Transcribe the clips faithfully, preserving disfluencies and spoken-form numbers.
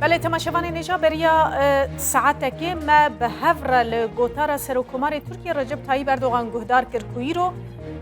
Belê, temaşevanên hêja, beriya, e, saetekê me bi hev re li gotara Serokkomarê Tirkiye Recep Tayyip Erdogan guhdar kir ku îro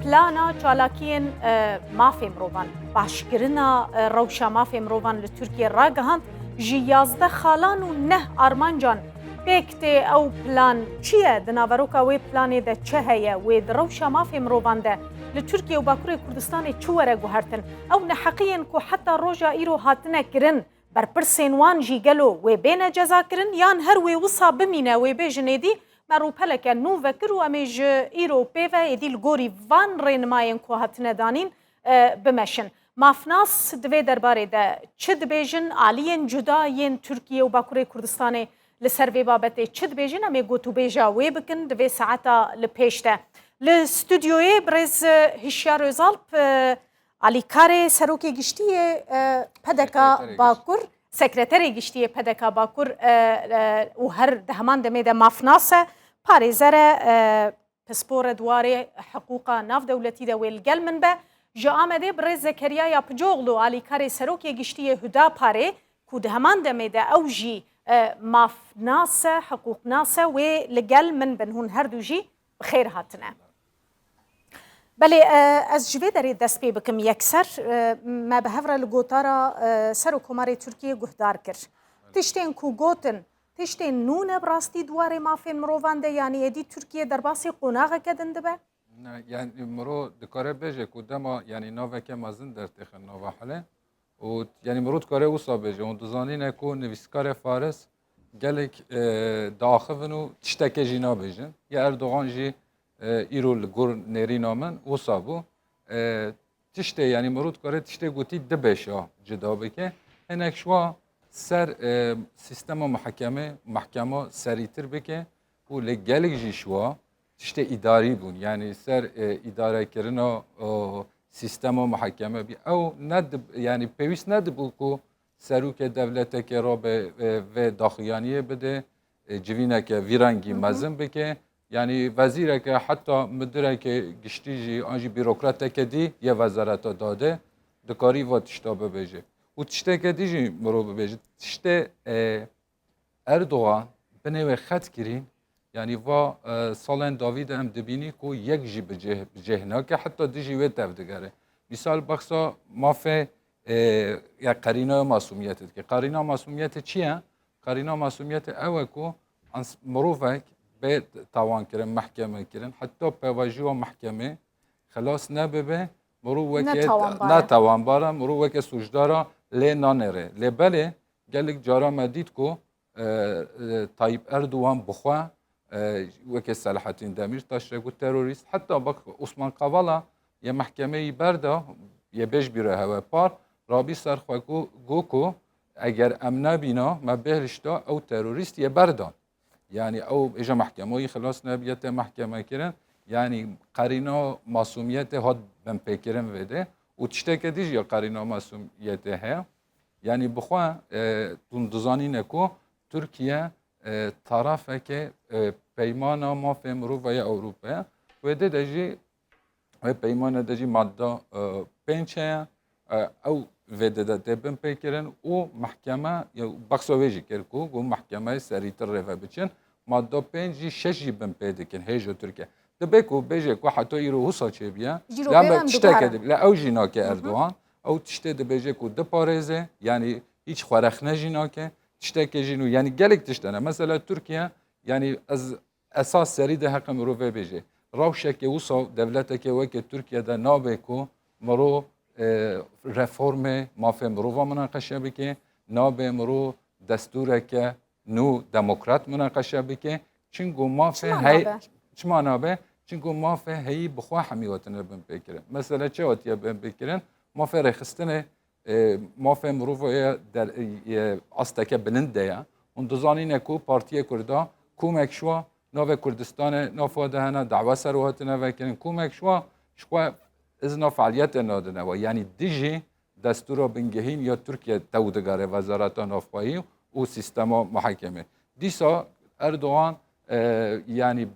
plana çalakiyên, e, mafê mirovan, başkirina, e, rewşa mafê mirovan li Tirkiye ragihand, ji yazdeh xalan û neh armancan pêk tê. Ew plan çi ye? Di naveroka wê planê de çi heye? Wê di rewşa mafê mirovan de li Tirkiye û Bakurê Kurdistanê çi were guhertin? Ew neheqiyên ku heta roja îro hatine kirin, berpirsên wan jî gelo wê bêne cezakirin, yan her wê wisa bimîne, wê bêjin êdî me rûpeleke nû vekir û em ê ji îro pê ve êdî li gorî van rênimayên ku hatine danîn, e, bimeşin. Mafnas di vê derbarê de çi dibêjin? Aliyên cuda yên Tirkiye û Bakurê Kurdistanê li ser vê babetê çi dibêjin? Em ê gotûbêja wê bikin di vê saeta li pêş de. Li stûdyoyê birêz Hişyar Özalp, e, alîkarê Serokê Giştî yê, e, P D K Sekreterê Giştî. Bakur, Sekreterê Giştî yê P D K Bakur, e, e, û her di heman demê de mafnas e, parêzer e, e, pispor e di warê hiqûqa navdewletî de, wê li gel min be. Ji Amedê birêz Zekeriya Yapıcıoğlu, alîkarê Serokê Giştî yê Hüdaparê, ku di heman demê de ew jî, e, mafnas e, hiqûqnas e, wê li gel min bin. Hûn her du jî bi xêr hatine. Belê, e, ez ji vê derê dest pê bikim yekser. E, me bi hev re li gotara, e, Serokkomarê Tirkiyê guhdar kir. Tiştên ku gotin, tiştên nû ne bi rastî di warê mafên mirovan de, yanî êdî Tirkiye derbasî qonaxeke din dibe? Ne, yani miro dikare bêje ku dema, yani naveke mezin dertêxe nava hele. Û, yani miro dikare wisa bêje. Hûn dizanîne ku nivîskarê Faris gelek, e, diaxivin û tişteke jî nabêjin. Ya Erdogan jî, e, îro li gor nêrîna min wisa bû. E, tiştê, yani miro dikare tiştê gotî du beşa cida bike. Hinek ji wa ser, e, sîstema muhakeme, mahkema serîtir bike û lê gelek jî ji wa tiştê îdarî bûn. Yani ser, e, îdarekirina, o, sîstema muhakeme bî. Ew ne dib-, yani pêwîst nedibû ku serokê dewleteke rabe, e, vê daxuyaniyê bide, e, civîneke vî rengî Hı hı. mezin bike. Yani wezîreke, heta midireke giştî jî, an jî bîrokrateke dî yê wezareta dadê dikarî va tişta bibêje. Û tişteke dî jî mirov bibêje. Tiştê, e, Erdogan binê wê xet kirîn, yanî va, e, salên dawî de em dibînî ku yek jî bi cih, bi cih nake, heta dijî wê tev digere. Mîsal, behsa mafê, e, ya qerîna masûmiyetê dike. Qerîna masûmiyetê çi ye? Qerîna masûmiyetê ew e ku ans-, mirovek bê tawankirin, mehkeme kirin, heta pêvajoya mehkemê xilas nebibe, mirov weke Ne tawanbar e. ne tawanbar e, mirov weke sûcdar e lê nanêre. Lê belê, gelek cara me dît ku, e, e, Tayyip Erdogan bi xwe, e, weke Selahattin Demirtaş re got terorîst, heta bak Osman Kavala yê mehkemeyî berda, yê bêj bîre hewe par, rabî ser xwe ku, got ku eger em nebîna, me bêhişta, ew terorîst yê berdan. Yani ew êja mehkemeyî xilas nebiye tê mehkeme kirin, yani qerîna masûmiyetê hat binpêkirin vê de û tişteke dî jî ya qerîna masûmiyetê heye. Yani bi xwe, e, hûn dizanîne ku Tirkiye, e, tarafeke, e, peymana mafê mirovan ya Ewropa ye. Wê de de jî, wê peymane de jî madda, e, pênc heye. E, ew vê de de tê binpêkirin û mehkeme, ya, behsa wê jî kir ku, ku mehkemeyê serîtir rê ve biçin. Madda pênc jî, şeş jî binpê dikin hêjo Tirkiye. Dibe ku bêje ku heta îro wisa çêbiye, Jî ro lê em pê ve em tişteke diguherin. dib-, lê ew jî nake Hı hı. Erdogan. Ew tiştê dibêje ku diparêze, yanî hîç xwerexne jî nake. Tişteke jî nû, yanî gelek tişt hene. Mesela Tirkiye, yanî ez esas serî de heqê mirovê bêje. Rewşeke wisa dewleteke weke Tirkiye de nabe ku mirov, e, reformê mafê mirovan mineqeşe bike, nabe mirov destûreke nû demokrat mineqeşe bike. Çingo mafê Çima hey-, nabe? çima nabe? Çingo mafê heyî bi xwe hemî hatine binpêkirin. Mesela çi hatiye binpêkirin? Mafê rêxistinê, e, mafê mirovan ye der-, ye asteke bilind de ye. Hûn dizanîne ku Partiyê Kurda komek ji wa navê Kurdistanê nav xwe de hene, dawa ser û hatine vekirin. Komek ji wa ji xwe izna fealiyetê nadine we. Yanî dijî destûra bingehîn ya Tirkiye tew digere Wezareta Navxweyî û sîstema muhakemê. Dîsa Erdogan, e, yanî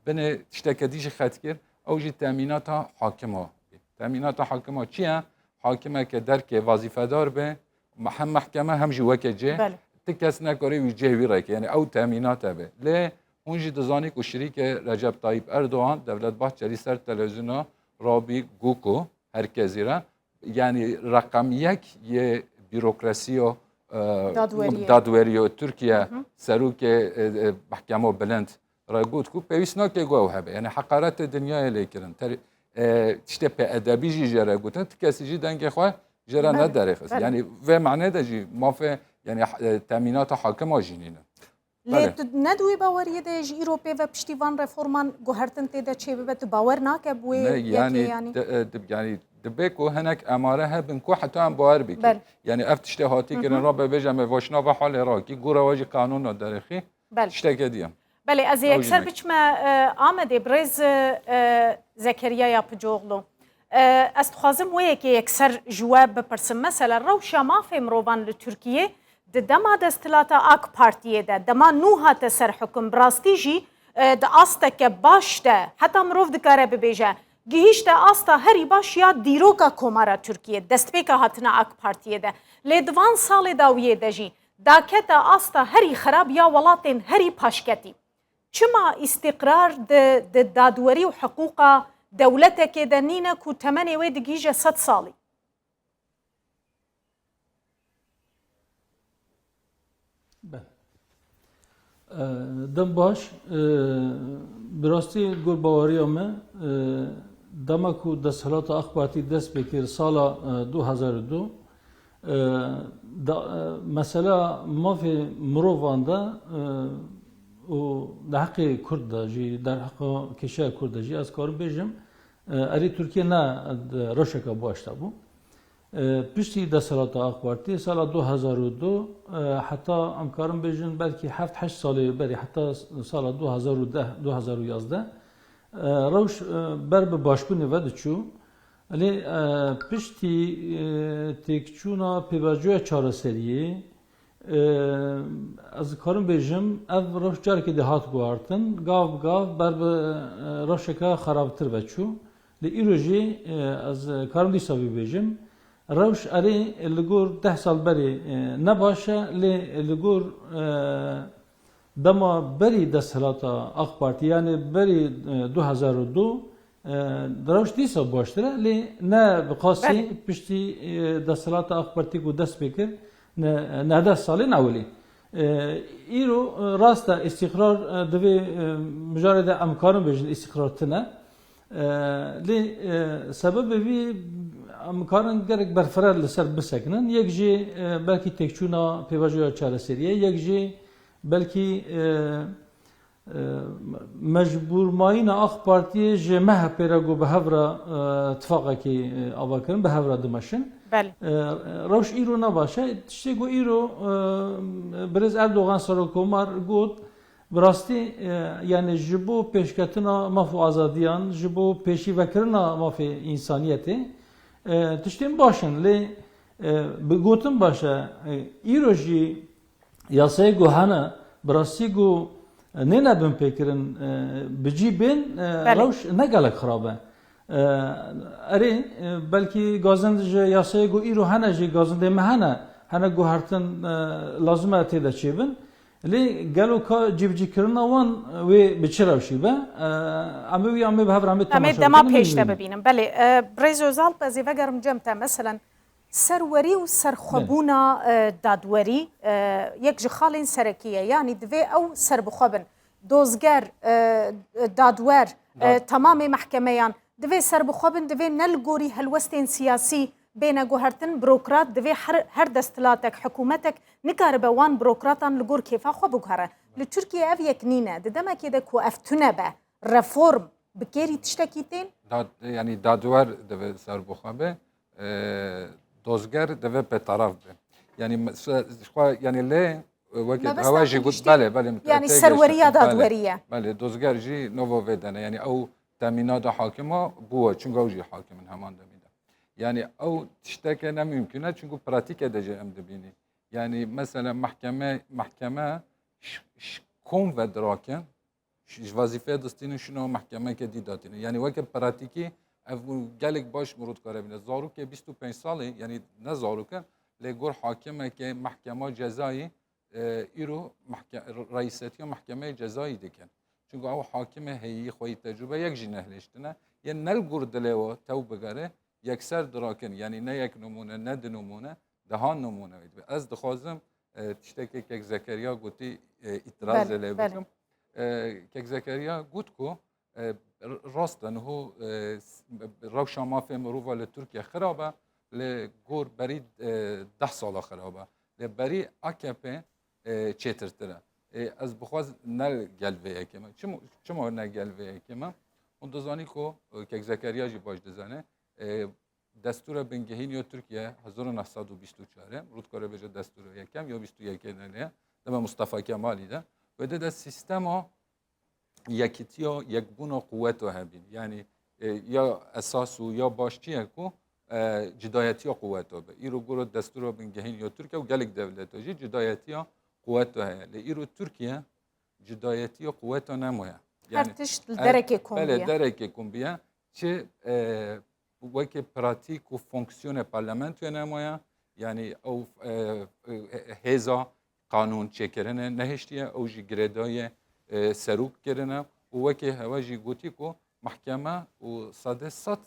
binê tişteke dî jî xet kir, ew jî temînata hakima. Temînata hakima çi ye? Hakimeke derkê wezîfedar be, hem mehkeme hem jî weke cê Belê. Ti kes nekare wî cihê wî reke. Yanî ew temînat hebe. Lê hûn jî dizanî ku şirîke Recep Tayyip Erdogan, Devlet Bahçelî ser televîzyona rabî got ku herkesî re, yanî reqem yek yê bîrokrasiya, e, Dadweriyê. dadweriya Tirkiye, Hı hı. serokê, e, e, Mehkema Bilind re got ku pêwîst nake ku ew hebe. Yanî heqaretê dinyayê lê kirin. Ter-, e, tiştê pê edebî jî jê re gotin, ti kesî jî dengê xwe jê re Belê, nederêxist. belê. Yanî vê manê de jî mafê, yanî, e, temînata hakima jî nîne. Lê Belê. tu ne di wê baweriyê de yê jî îro pê ve piştî van reforman guhertin tê de çêbibe, tu bawer nake bi wê Ne, yekê yanî, yanî? di-, e, di-, yanî dibe ku hinek emare hebin ku heta em bawer bikin. Belê. Yanî ev tiştê hatî Hı hı. kirin, rabe bêje me vaşna ve halê rakî, gora we jî qanûna derêxî, Belê. tişteke diye. Belê, ez ê Ew yekser jinek. biçime, e, Amedê, birêz, e, Zekeriya Yapıcıoğlu. E, ez dixwazim wê yekê yekser ji we bipirsim. Mesela, rewşa mafê mirovan li Tirkiyê di dema desthilata AK Partiyê de, dema nû hate ser hukum, bi rastî jî, e, di asteke baş de, heta mirov dikare bibêje, gihîşte asta herî baş ya dîroka Komara Tirkiyê, destpêka hatina AK Partiyê de. Lê di van salê dawiyê de jî, dakete asta herî xerab ya welatên herî paşketî. Çima îstîqrar di, di dadwerî û hiqûqa dewletekê de nîne ku temenê wê digihîje sed salî? Belê. E, dem baş, e, bi rastî gor baweriya me, e, dema ku desthilata AK Partî dest pê kir sala, e, du hezar û du, e, da, e, mesela mafê mirovan de, e, û di heqê Kurd de jî, derheqa kêşeya Kurd de jî, ez karim bêjim, e, erê Tirkiye ne di rewşeke baş de bû. E, piştî desthilata AK Partî sala du hezar û du, e, heta em karin bêjin belkî heft heşt salê berî, heta sala du hezar û deh, du hezar û yazdeh, e, rewş, e, ber bi başbûnê ve diçû. Lê, e, piştî, e, têkçûna pêvajoya çareseriyê, e, ez karim bêjim, ev rewş carekê dê hat guhartin, gav bi gav ber bi, e, rewşeke xerabtir ve çû. Lê îro jî, e, ez karim dîsa vî bêjim, rewş erê li gor deh sal berê, e, ne baş e, lê li gor, e, dema berî desthilata AK Partî, yanî berî, e, du hezar û du, e, rewş dîsa baştir e, lê ne bi qasî Belê. piştî, e, desthilata AK Partî ku dest pê kir, ne, ne deh salên ewilî. E, îro, e, rast e, îstîqrar, e, divê, e, mijarê de em karin bêjin îstîqrar tune. E, lê, e, sebebê vî em karin gelek berfireh li ser bisekinin. Yek jî, e, belkî têkçûna pêvajoya çareseriyê, yek jî belkî, e, e, mecbûrmayîna AK Partiyê ji M H P re ku bi hev re, e, tifaqekî, e, ava kirin, bi hev re dimeşin. Belê. E, rewş îro ne baş e. Tiştê ku îro, e, birêz Erdogan Serokkomar got, bi rastî, e, yanî ji bo pêşketina maf û azadiyan, ji bo pêşîvekirina mafê însaniyetê, e, tiştên baş in. Lê, e, bi gotin baş e, e, îro jî yasayê ku hene, bi rastî ku, e, nêne binpêkirin, e, bi cî bên, e, Belê. rewş ne gelek xirab e. E, erê, e, belkî gazin ji yasayê ku îro hene jî gazindê me hene, hene guhertin, e, lazim e tê de çêbin. Lê gelo ka cîbicîkirina wan wê bi çi rewşî be? E, em ê wî, em ê bi hev re em ê Em ê temaşe dema bikin, em ê pêş de bibînin. bibînin. Belê, e, Birêz Ozal, ez ê vegerim cem te. Meselen, serwerî û serxwebûna, Belê. e, dadwerî, e, yek ji xalên serekî ye. Yanî divê ew serbixwe bin. Dozger, e, dadwer, e, Dad- temamê mehkemeyan divê serbixwe bin, divê ne li gorî helwestên siyasî bêne guhertin, burokrat divê her, her desthilatek, hikûmetek nikaribe wan burokratan li gor kêfa xwe biguhere. Li Tirkiye ev yek nîne. Di demekê de ku ev tune be, reform bi kêrî tiştekî tên? Dad-, yanî dadwer divê serbixwe be, e, dozger divê betaraf be. Yanî me-, se-, xwe, yanî lê, e, weke Mebesta hewa jî min got, tiştê, belê, belê, yanî tê serweriya gehiştin, belê. dadwerî ye. Belê, dozger jî nava vê de ne. Yanî ew temînata hakima bû, çunka ew jî hakim in heman demî de. Yanî ew tişteke ne mimkun e, çunku pratîke de jî em dibînî. Yanî mesela mehkeme, mehkeme ş-, ş-, kom ve dirakin, ş-, ji wezîfeya distînin şûna mehkemeke dî datînin. Yanî weke pratîkî ev gelek baş mirov dikare bîne. Zarokê bîst û pênc salî, yanî ne zarok e, lê gor hakimeke mehkema cezayî e, îro mahke-, reîsetiya Mehkemeyê Cezayî dikin. Çunku ew hakimê heyî xweyî tecrûbe yek jî nehiliştine. Yên ne li gor dilê we tew bigere, yekser dirakin. Yanî ne yek nimûne, ne du nimûne, dehan nimûne wê dibe. Ez dixwazim, e, tiştekê kek Zekeriya gotî, e, îtirazê Belê, lê belê. bikim. E, kek Zekeriya got ku, e, r-, rast e, niho, e, s-, rewşa mafê mirova li Tirkiye xirab e, li gor berî, e, deh sala xirab e. Lê berî A K P, e, çêtirtir e. E, ez bixwaz ne gel vê yekê me. Çima, çima ne gel vê yekê me? Hûn dizanî ku, e, kek Zekeriya jî baş dizane. E, Destûra Bingehîn ya Tirkiye hezar û neh sed û bîst û çar e. Rût kare bêje destûra yekem ya bîst û yekê de ne. Deme Mustafa Kemalî de. Wê de de sîstema yekîtiya yekbûna quweta hebîn. Yanî, e, ya esas û ya baş çi ye ku, e, cidayetiya quweta be. Îro gora destûra bingehîn ya Tirkiye û gelek dewleta jî cidayetiya quweta heye. Lê îro Tirkiye cidayetiya quweta nemaye. Her Yanî, tişt li e, derekê kom belê, bûye. derekê kom bûye. Çi, e, wekî pratîk û fonksiyonê parlamentoyê nemaye. Yanî ew, e, e, hêza qanûn çêkirine nehiştiye, ew jî girêdayê, e, serok kirine û wekî hewe jî gotî ku mehkeme û sedê sed,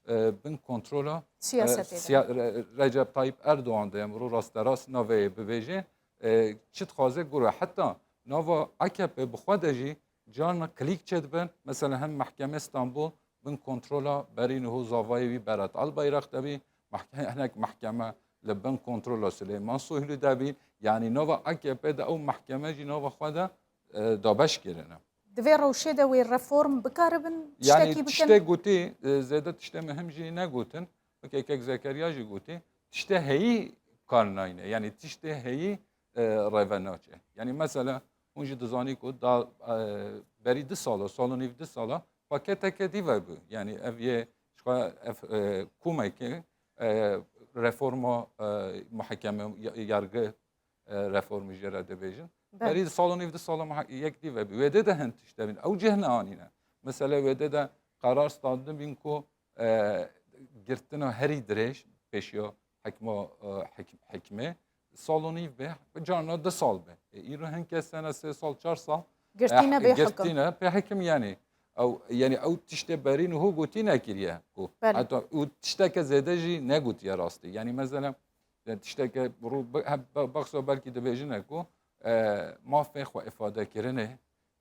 e, bin kontrola, e, Siyasetê de. siya-, Re-, Recep Tayyip Erdogan de, em ro rasterast navê bibêje, e, çi dixwaze gure. Heta nava A K P bi xwe de jî carna klîk çêdibin. Mesela hem mehkemê Stenbol bin kontrola berî niho zavayê wî Berat Albayrak de bî, mehke-, hinek mehkeme li bin kontrola Silêman Soylu de bî. Yanî nava A K P de ew mehkeme jî nava xwe de, e, dabeş kirine. Di vê rewşê de wê reform bikaribin Yanî tiştekî bikin? tiştê gotî, e, zêde tiştê mihim jî negotin. Weke kek Zekeriya jî gotî, tiştê heyî kar nayne. Yanî tiştê heyî, e, rêve naçe. Yanî mesela hûn jî dizanî ku da, e, berî du sala, sal û nîv du sala paketeke dî vebû. Yanî ev yê ji xwe ev, e, komeke, e, reforma, e, muhakeme, ya-, yargı, e, reformê jê re dibêjin. Belê. Berî sal û nîv du sala muha-, yek dî vebû. Wê dê de hin tişt hebîn. Ew cih neanîne. Mesela wê dê de qerar standin bîn ku, e, girtina herî dirêj pêşiya hikma, e, hik-, hikmê sal û nîv be, carna du sal be. E, îro hin kes hene sê sal, çar sal, Girtîne eh, bê hikim. girtîne bê hikim yanî. Ew, yanî ew tiştê berî niho gotî nekiriye ku. Belê. Heta û tişteke zêde jî negotiye rastî. Yanî mesela, yani tişteke ro-, be-, he-, be-, baxsa belkî dibêjine ku, e, mafê xwe îfadekirinê,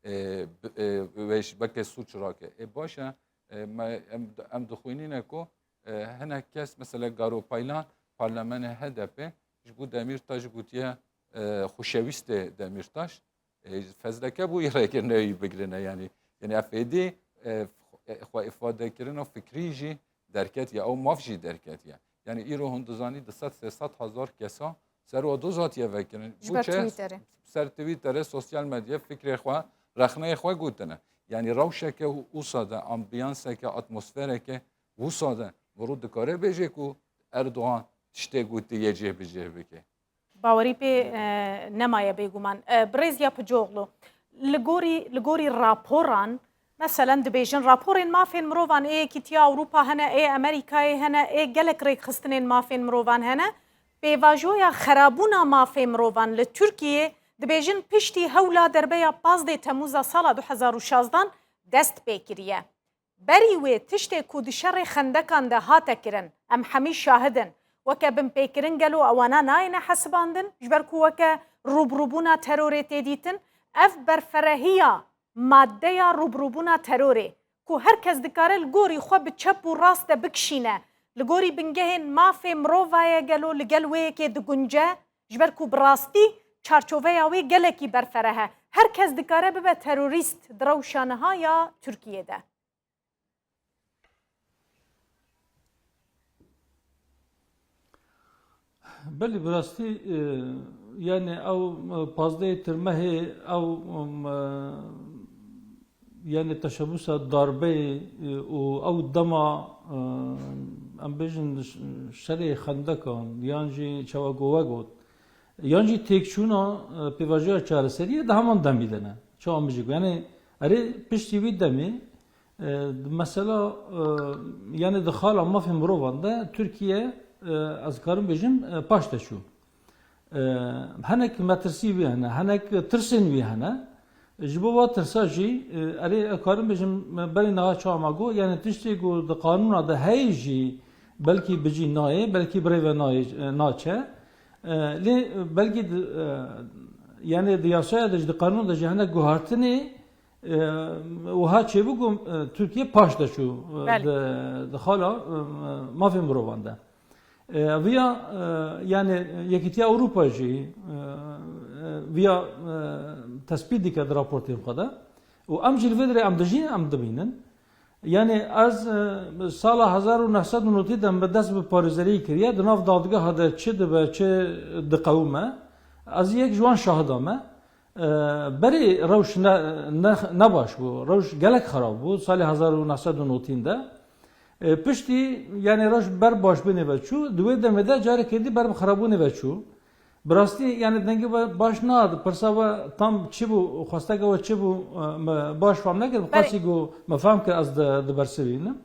e, bi-, e, wê ji beke sûc rake. E, baş e, e, me, em, em dixwînîne ku, e, hinek kes, mesela Garo Paylan, parlemenê H D P, ji bo Demîrtaş gotiye, e, xoşewîstê Demîrtaş. E, fezleke bû rêkirine wî bigirine, yanî. Yanî ev êdî, e, xwe îfadekirina fikrî jî derketiye, ew maf jî derketiye. Yanî îro hûn dizanî du sed sê sed hezar kesa ser û doz hatiye vekirin. Ji ber Bû çi? Twitterê. Ser Twitterê, sosyal medyayê fikrê xwe, rexneyê xwe gotine. Yanî rewşeke wisa de, ambiyanseke, atmosfereke wisa de, mirov dikare bêje ku Erdogan tiştê gotî yê cêbicê bike. Bawerî pê, e, nemaye bêguman. E, Birêz Yapıcıoğlu, li gorî, li gorî raporan, meselen dibêjin, raporên mafên mirovan ê Yekîtiya Ewropa hene, ê Amerîkayê hene, ê gelek rêkxistinên mafên mirovan hene. Pêvajoya xerabûna mafê mirovan li Tirkiyê, dibêjin, piştî hewla derbeya pazdeh Temûza sala du hezar û şazdan dest pê kiriye. Berî wê tiştê ku di şerê xendekan de hate kirin, em hemî şahid in. Weke binpêkirin gelo ewana nayêne hesibandin, ji ber ku weke rûbirûbûna terorê tê dîtin, ev berferehiya maddeya rûbirûbûna terorê, ku her kes dikare li gorî xwe bi çep û rast de bikişîne, li gorî bingehên mafê mirovaye gelo li gel wê yekê digunce, ji ber ku bi rastî çarçoveya wê gelekî berfereh e. Her kes dikare bibe terorîst di rewşa niha ya Tirkiyê de. Belê, bi rastî, e, yani ew, e, pazdehê Tirmehê ew, e, yani teşebbûsa darbeyê, e, û ew dema, e, em bêjin ş-, şerê xendekan yan jî çawa ku we got, yan jî têkçûna, e, pêvajoya çareseriyê di heman demî de ne. Çawa min jî got. Yani erê piştî wî demê, e, mesela, e, yani di xala mafê mirovan de Tirkiye, e, ez karim bêjim, e, paş de çû. E, hinek metirsî wî hene, hinek tirsên wî hene. Ji bo va tirsa jî, e, erê, ez karim bêjim, berî niha çawa me got, yani tiştê ku di qanûna de heye jî belkî bi cî nayê, belkî bi rê ve nayê, e, naçe. E, lê belkî di, e, yani di yasaya de jî, di qanûna de jî hinek guhartinê, e, wiha çêbû ku, e, Tirkiye paş de çû, e, Belê. di, di xala, e, mafê mirovan de. E, viya, e, yani Yekîtiya Ewropa jî, e, e, viya, e, tespît dike di raportên xwe de. Û em jî li vê derê em dijîn, em dibînin. Yani ez, e, sala hezar û neh sed û notî de min dest bi parêzeriyê kiriye. Di nav dadgeha de çi dibe, çi diqewime. Ez yek ji wan şahida me. E, berê rewş ne, ne, ne baş bû. Rewş gelek xerab bû salê hezar û neh sed û notîn de. E, piştî, yani rewş ber başbûnê ve çû, di wê demê de carekê dî ber bi xerabûnê ve çû. Bi rastî, yani dengê we baş nehate, pirsa we tam çi bû, xwesteke we çi bû, e, me baş fam nekir, bi Berê. qasî ku me fam kir ez di, dibersivînim.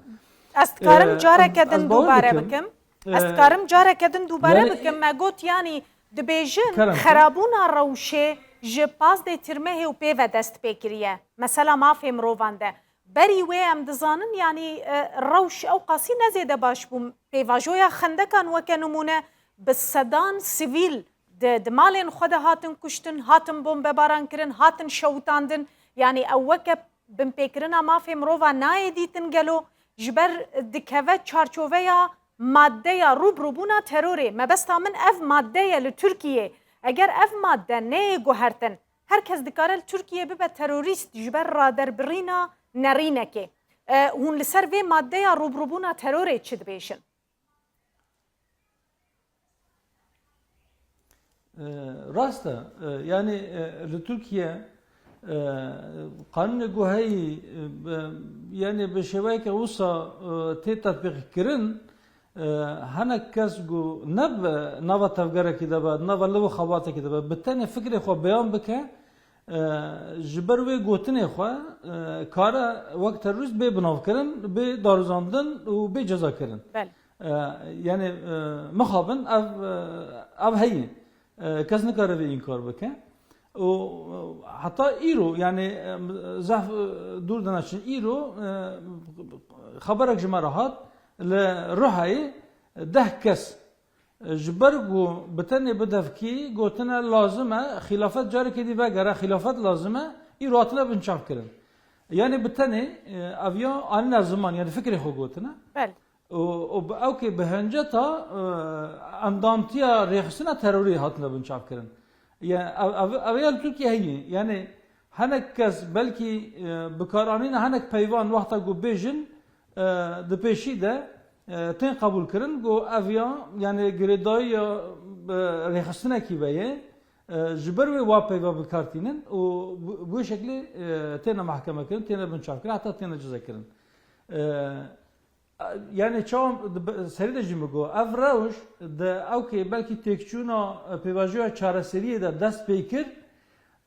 Ez dikarim E, careke ez din bawer dubare dikim. bikim? Ez E, dikarim careke din dubare yani bikim? Me got, yani dibêjin Kerem, kerem. xerabûna rewşê ji pazdeh Tîrmehê û pê ve dest pê kiriye. Mesela mafê mirovan de. Berî wê em dizanin, yanî, e, rewş ew qasî ne zêde baş bû. Pêvajoya xendekan weke nimûne bi sedan sivîl di, di malên xwe de hatin kuştin, hatin bombebaran kirin, hatin şewitandin. Yanî ew weke binpêkirina mafê mirova nayê dîtin gelo? Ji ber dikeve çarçoveya maddeya rûbirûbûna terorê. Mebesta min ev madde ye li Tirkiyê. Eger ev madde neyê guhertin, her kes dikare li Tirkiyê bibe terorîst ji ber raderbirîna nerînekê. E, hûn li ser vê maddeya rûbirûbûna terorê çi dibêjin? E, rast e. E, yani, e, li Tirkiye, e, qanûnê ku heyî, e, be-, yani bi şêweyeke wisa, e, tê tetbîqkirin, e, hinek kes ku ne bi nava tevgerekî de be, nava liv û xebatekî de be, bi tenê fikrê xwe beyan bike, e, ji ber wê gotinê xwe, e, kare wek terorîst bê binavkirin, bê darizandin û bê cezakirin. Belê. E, yani, e, mixabin ev, e, ev heyî. E, kes nikare vê înkar bike. Û, e, heta îro, yani, e, zehf, e, dûr de neçin. Îro, e, xeberek ji me re hat, li Ruhayê deh kes, e, ji ber ku bi tenê bi devkî gotine lazim e, xîlafet carekê dî vegere, xîlafet lazim e, îro hatine binçavkirin. Yani bi tenê, e, eviya anîne ziman, yani fikrê xwe gotine. Belê. Û, û bi, ew kê bi hinceta, e, endamtiya rêxistina terorî hatine binçavkirin. Ya, ev, ev, ev ya li Tirkiye heye. Yani hinek kes belkî, e, bikaranîna hinek peyvan wexta ku bêjin, e, di pêşî de, e, tên qebûlkirin ku ev ya, yani girêdayiya, e, rêxistinekî ve ye. E, ji ber wê wa peyva bi kar tînin û bi, bi wê şeklê, e, têne mehkemekirin, têne binçavkirin, heta têne cezakirin. E, Yani çawa di be-, serî de jî min got, ev rewş di ewkê belkî têkçûna, e, pêvajoya çareseriyê de dest pê kir,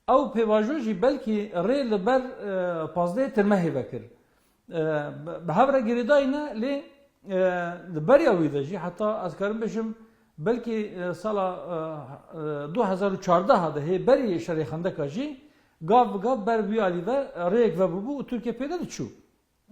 ew pêvajo jî belkî rê li ber, e, pazdehê Tirmehê vekir. E, bi, bi hev re girêdayî ne, lê, e, di beriya wî de jî, heta ez karim bêjim, belkî, e, sala, e, e, du hezar û çardeh de hê berî şerê xendeka jî gav bi gav ber vî alî ve rêyek vebûbû û Tirkiye pê de diçû.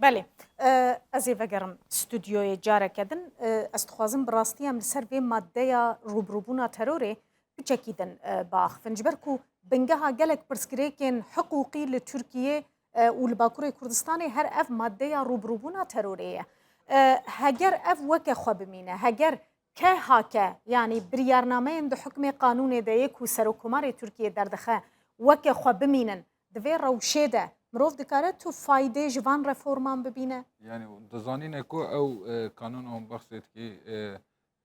Belê. E, ez ê vegerim stûdyoyê careke din. E, ez dixwazim bi rastî em li ser vê maddeya rûbirûbûna terorê piçekî din, e, biaxivin. Ji ber ku bingeha gelek pirsgirêkên hiqûqî li Tirkiyê, e, û li Bakurê Kurdistanê her ev maddeya rûbirûbûna terorê ye. E, heger ev weke xwe bimîne, heger K H K, yanî biryarnameyên di hukmê qanûnê de yê ku Serokkomarê Tirkiyê derdixe, weke xwe bimînin, di vê rewşê de mirov dikare tu faydê ji van reforman bibîne? Yani dizanîne ku ew, e, kanûn an behsê dikî, e,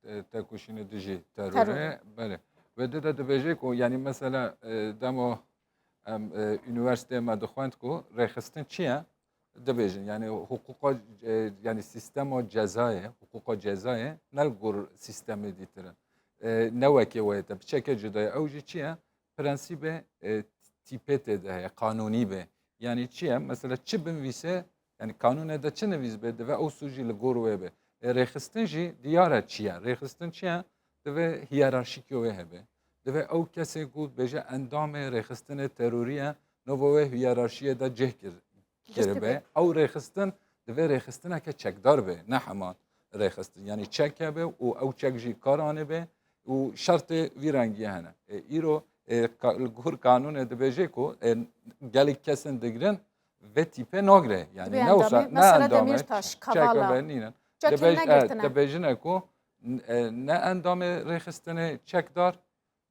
e, tekoşînê dijî terorê. Terorê. Belê. Wê di de dibêje ku, yani mesela, e, dema em, e, unîversîteyê me dixwend ku rêxistin çi ye? Dibêjin, yani hiqûqa, e, yani sîstema cezayê, hiqûqa cezayê ne li gor sîstemê dîtir e. E, ne wekê wê te, piçeke cuda ye. Ew jî çi ye? Prensîbê, e, tîpê tê de heye, qanûnî be. Yani çi ye? Mesela çi binivîse, yani kanûnê de çi nivîs be, divê ew sûc jî li gor wê be. E, rêxistin jî diyar e çi ye. Rêxistin çi ye? Divê hiyerarşîkê wê hebe. divê ew kesê ku dibêje endamê rêxistinê terorî ye, nava wê hiyerarşiyê de cih kir, kiribe. Ew rêxistin divê rêxistineke çekdar be, ne heman rêxistin. Yanî çek hebe û ew çek jî kar anibe û şertê vî rengî hene. E, îro, e, ka-, li gor kanûnê dibêje ku, e, gelek kesin digirin vê tîpê nagire. Yanî Divê ne wisa, endamê, ne mesela endamê Demîrtaş, çek Kavala. Hebe nînin. Çekên Dibêj-, e, negirtine. Dibêjine ku, e, ne endamê rêxistinê çekdar,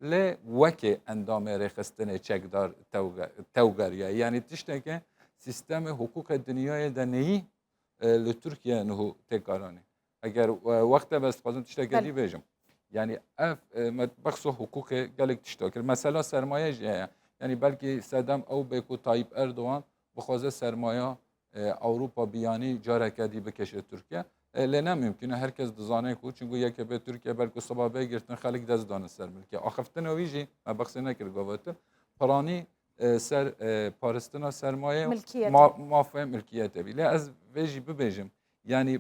lê wekê endamê rêxistinê çekdar tewge-, tewgeriya. Yanî tişteke sîstemê hiqûqê dinyayê de neyî, e, li Tirkiye niho têkaranê. Eger, e, wexte be ez dixwazim tişteke Belê. dî bêjim. Yanî ev, e, me behso hiqûqê gelek tişta kir. Mesela sermaye jî heye. Yanî belkî sedem ew bê ku Tayyip Erdogan bixwaze sermaya, e, Ewropa biyanî careke dî bikêşe Tirkiye. E, lê ne mimkun e. Her kes dizane ku çunku yeke bê Tirkiye belku siba bê girtin xelk dest dane ser milkê. Axiftina wî jî me behsê nekir gava tu. Piranî, e, ser, e, paristina sermaye Milkiyetê. ma-, mafê milkiyetê bî. Lê ez vê jî bibêjim. Yanî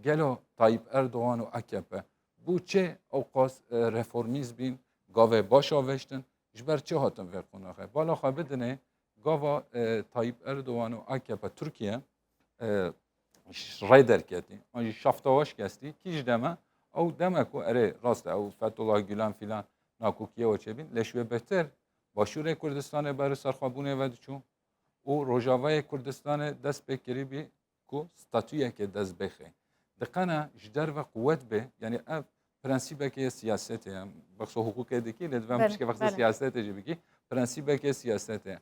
gelo Tayyip Erdogan û A K P bû çê ewqas, e, reformîst bîn, gavê baş aveştin, ji ber çi hatin vê qonaxê? Bala xwe bidinê, gava, e, Tayyip Erdogan û A K P Tirkiye, e, rê derketî, an jî şaftawa şikestî, kî ji deme, ew deme ku erê, rast e, ew Fethullah Gülen filan nakokiyê we çêbîn, lê ji wê bêhtir Başûrê Kurdistanê ber û serxwebûnê ve diçû û Rojavayê Kurdistanê dest pê kirî bî ku statuyeke dest bêxê. Diqena ji derve quwet bê, yanî ev prensîbeke ye siyasetê ye. Behsa hiqûqê dikî, lê divem Belê, pişke behsa belê. siyasetê jî bikî. Prensîbeke siyasetê ye.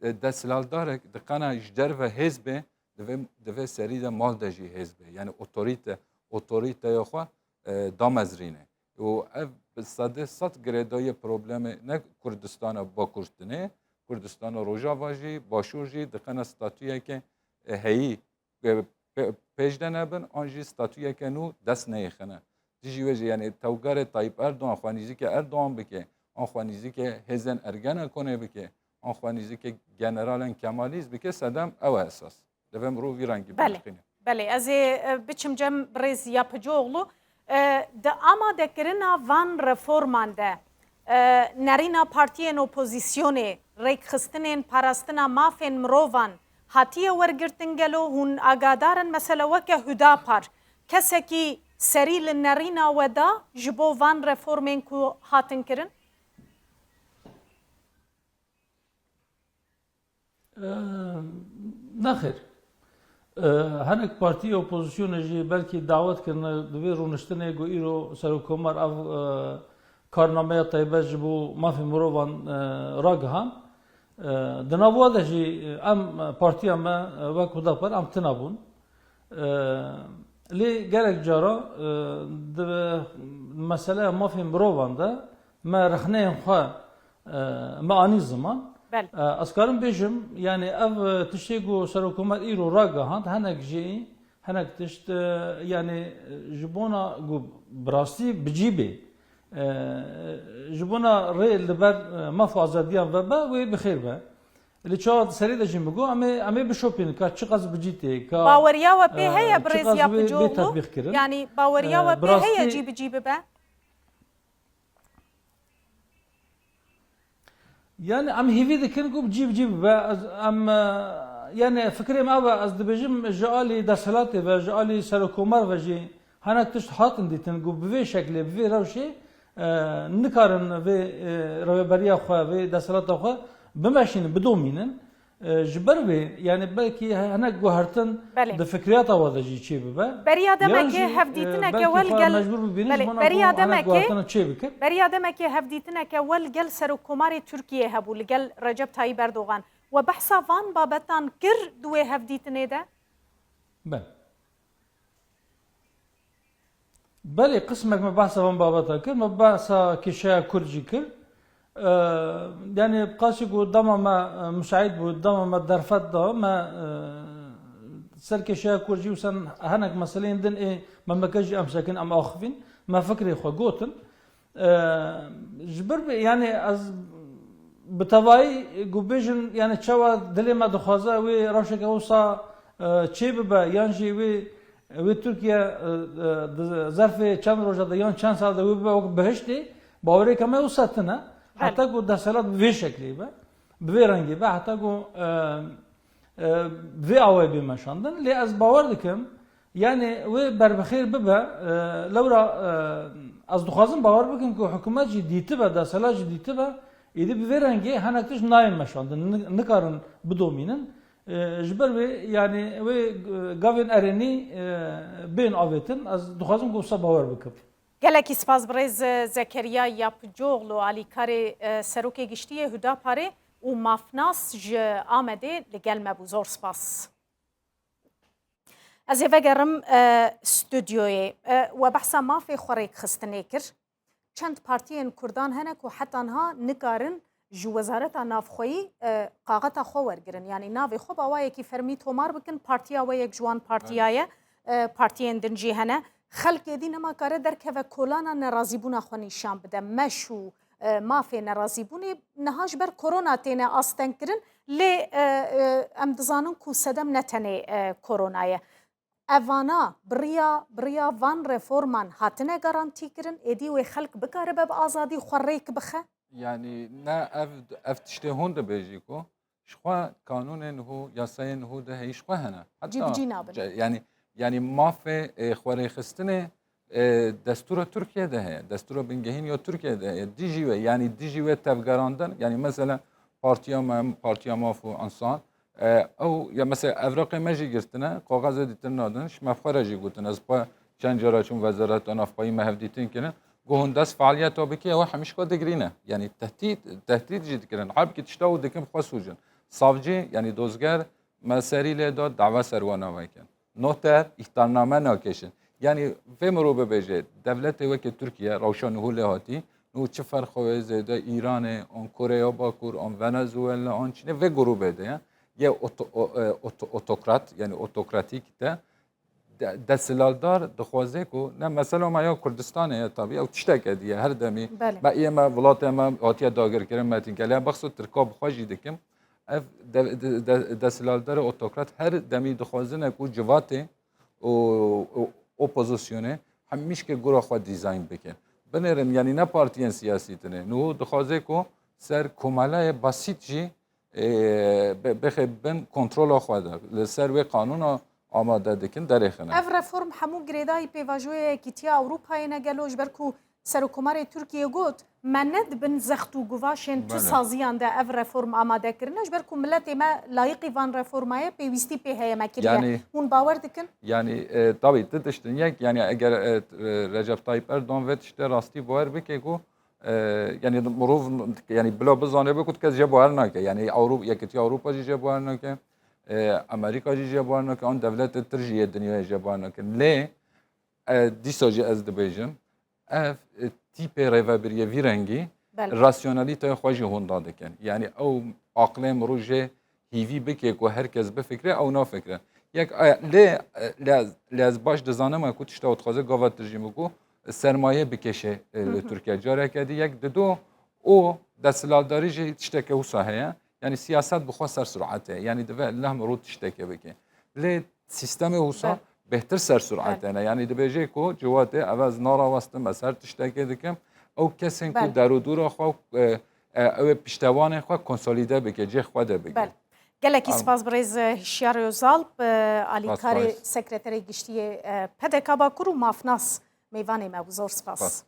E, desthilatdarek diqena ji derve hêz bê, divê, divê serî de mal de jî hêz bê. Yanî otorîte, otorîteya xwe, e, damezrîne. Û ev bi sedê sed girêdayî problemê ne Kurdistana Bakur tinê, Kurdistana Rojava jî, Başûr jî diqena statuyeke, e, heyî, e, pe-, pêş de nebin, an jî statuyeke nû dest neyêxine. Dijî wê jî, yanî tewgerê Tayyip Erdogan xwe nîzîke Erdogan bike, an xwe nîzîke hêzên Ergenekonê bike, an xwe nîzîke generalên Kemalîst bike, sedem ew e esas. Divê mirov vî rengî Belê. bibîne. Belê, ez ê, e, biçim cem birêz Yapıcıoğlu. E, di amadekirina van reforman de, e, nerîna partiyên opozîsyonê, rêkxistinên parastina mafên mirovan hatiye wergirtin gelo? Hûn agadar in, mesela weke Hüdapar, kesekî serî li nerîna we da ji bo van reformên ku hatin kirin? Eee, nexêr. Eee, hinek partiyê opozisyonê jî belkî dawet kirine di vê rûniştinê ku îro Serokkomar ev, eee, karnameya taybet ji bo mafê mirovan, eee, ragihan. Eee, di nav we de jî, eee, em, partiya me, eee, wek Hudapar em tune bûn. Eee, lê gelek cara, eee, di meseleya mafê mirovan de me rexneyên xwe, eee, me anî ziman. Belê. Eee, ez karim bêjim, yanî ev, eee, tiştê ku Serokkomer îro ragihand, hinek jî, hinek tişt, eee, yanî, eee, ji bona ku bi rastî bi cî bê, eee, ji bona rê li ber, eee, maf û azadiyan vebe, wê bi xêr be. Lê çawa di serê de jî min got, em ê, em ê bişopînin ka çiqas bi cî tê, ka, Baweriya we pê e, heye, birêz çiqas wê bê Yapıcıoğlu? Tatbîq kirin. Yanî baweriya E, we bi pê heye rastî cî bi cî bibe? Yani em hêvî dikin ku bi cî bi cî bibe. Ez, em, e, yani fikrê me ev e, ez dibêjim ji alî desthilatê ve, ji alî serokkomar ve jî hinek tişt hatin dîtin ku bi vê şeklê, bi vê rewşê, e, nikarin vê, e, rêveberiya xwe, vê desthilata xwe bimeşînin, bidomînin. E, ji ber vê, yani belkî hinek guhertin Belê. di fikriyata we de jî çê bibe. Beriya demekê Yan jî, e, hevdîtineke belkî wel xwe gel, mecbûr bibînin ji Belê, bona beriya ku hinek demekê, guhertina çê bikin. beriya demekê hevdîtineke wel gel Serokkomarê Tirkiyê hebû, li gel Recep Tayyip Erdogan. We behsa van babetan kir di wê hevdîtinê de? Belê. Belê, qismek me behsa van babeta kir, me behsa kêşeya Kurd jî kir. Eee, yani, qasî ku dema me, e, müsait bû, dema me derfet da, me, e, ser kêşeya Kurd jî û ser hinek meseleyên din ê memleket jî em sekin, em axivîn, me fikrê xwe gotin. E, ji ber vê, yani, ez bi tevayî ku bêjin, yani, çawa dilê me dixwaze wê rewşeke wisa, e, çê bibe, yan jî wê, wê Tirkiye, e, e, di zerfê çend roja de yan çend sal de wê bibe wek bihiştê, Bawerêka me wisa tune, heta ku desthilat bi vê şeklê be, bi vê rengê be, heta ku, e, e, vê awayî bê meşandin. Lê ez bawer dikim, yani wê berbixêr bibe, e, lewra, e, ez dixwazim bawer bikim ku hikûmet jî dîtibe, desthilat jî dîtibe, êdî bi vê rengê hinek tişt nayên meşandin, ni-, nikarin bidomînin. E, ji ber wê, yani wê, e, gavên erênî, e, bên avêtin, ez dixwazim ku wisa bawer bikim. Gelekî spas birêz Zekeriya Yapıcıoğlu, alîkarê, e, Serokê Giştî yê Hudaparê û mafnas ji Amedê li gel me bû. Zor spas. Ez ê vegerim, e, stûdyoyê. E, we behsa mafê xwerêkxistinê kir. Çend partiyên Kurdan hene ku heta niha nikarin ji Wezareta Navxweyî, e, kaxeta xwe wergirin. Yanî navê xwe bi awayekî fermî tomar bikin. Partiya we yek ji wan partiya ye. E, partiyên din jî hene. Xelkê dî nema kare derkeve kolana nerazîbûna xwe nîşan bide. Meş û, e, mafê nerazîbûnê niha ji ber korona têne astengkirin. Lê, e, e, em dizanin ku sedem ne tenê, e, korona ye. Evana bi riya, bi riya van reforman hatine garantîkirin, êdî wê xelk bikaribe bi azadî xwe rêk bixe? Yanî ne ev, ev tiştê hûn dibêjî ku ji xwe kanûnên hû, yasayên hû de heyî ji xwe hene. Heta Cîbicî nabin. ce-, yanî, yanî mafê, e, xwerêxistinê, e, destûra Tirkiye de heye, destûra bingehîn ya Tirkiye de heye. Dijî we, yanî dijî we tevgerandin, yanî mesela Partiya me, Partiya Maf û Însan, e, ew, ya mesela evraqê me jî girtine, kaxezê dîtin nadin, ji me bi xwe re jî gotin. Ez xwe çend cara çûm Wezareta Navxweyî me hevdîtin kirin. Got hûn dest fealiyeta bike, ew hemîşka digirîne. Yanî tehdît, tehdît jî dikirin. Halbikî tişta û dikin bi xwe sûcin. Savcî, yanî dozger, me serî lê da, dawa ser wan navekin. Noter îhtarname nakêşin. Yanî vê mirov bibêje, dewletê weke Tirkiye, rewşa niho lê hatî, niho çi ferqa wê zêde Îranê, an Koreya Bakur, an Venezuela, an Çînê, vê grûbê de ye. Yê oto-, o-, e, oto-, otokrat, yanî otokratîk de, de-, desthilatdar dixwaze ku, ne mesela me ya Kurdistanê ye tabî, ew tişteke diye, her demî Belê. me, ê me, welatê me hatiye dagirkirin, me tîn gele, behsa Tirka bi xwe jî dikim. Ev de-, de-, de-, desthilatdarê otokrat her demî dixwazine ku civatê û, û opozisyonê hemîşkê gura xwe dîzayn bikin. Binêrin, yanî ne partiyên siyasî tine. Niho dixwaze ku ser komelayê basît jî, e, be-, bixê bin kontrola xwe de. Li ser wê qanûna amade dikin, derêxine. Ev reform hemû girêdayî pêvajoya Yekîtiya Ewropayê ne gelo, ji ber ku Serokkomarê Tirkiyê got, me ne di bin zext û guvaşên tu Belê. saziyan de ev reform amade kirine, ji ber ku miletê me layiqî van reforma ye, pêwîstî pê heye me kiriye. Yanî Hûn bawer dikin? Yanî, e, tabî, tu tiştin yek, yanî eger, e, e, Recep Tayyip Erdogan vê tiştê rastî bawer bike ku, e, yanî mirov, yanî bila bizanibe ku kes jê bawer nake. Yanî Ewro-, Yekîtiya Ewropa jî jê bawer nake, e, Amerîka jî jê bawer nake, an dewletê tir jî yê dinyayê jê bawer nake. Lê, e, dîsa jî ez dibêjim, ev, e, tîpê rêvebiriyê vî rengî Belê. rasyonalîteya xwe jî honda dikin. Yanî ew aqilê mirov jê hîvî bike ku her kes bifikre, ew nafikre. Yek, e, lê, e, lê ez, lê ez baş dizanim ku tişta ew dixwaze gava tu jî min ku sermaye bikêşe, e, li Hı hı. Tirkiye. Careke dî yek dido û desthilatdarî jî tişteke wisa heye. Yanî siyaset bi xwe ser sur'et heye. Yanî divê leh mirov tişteke bike. Lê sîstemê wisa Belê. bêhtir ser sur'et Belê. hene. Yanî dibêje ku ciwatê ev ez narawestim, ez her tiştekê dikim. Ew kesên ku Belê. derûdûra xwe, e, e, ew ê piştevanê xwe konsolîde bike, cê xwe de bike. Belê. Gelekî Ar- spas birêz Hişyar Özalp, e, alîkarê Spas, spas. sekreterê giştî yê, e, P D K Bakur û mafnas mêvanê me bû. Zor spas. Spas.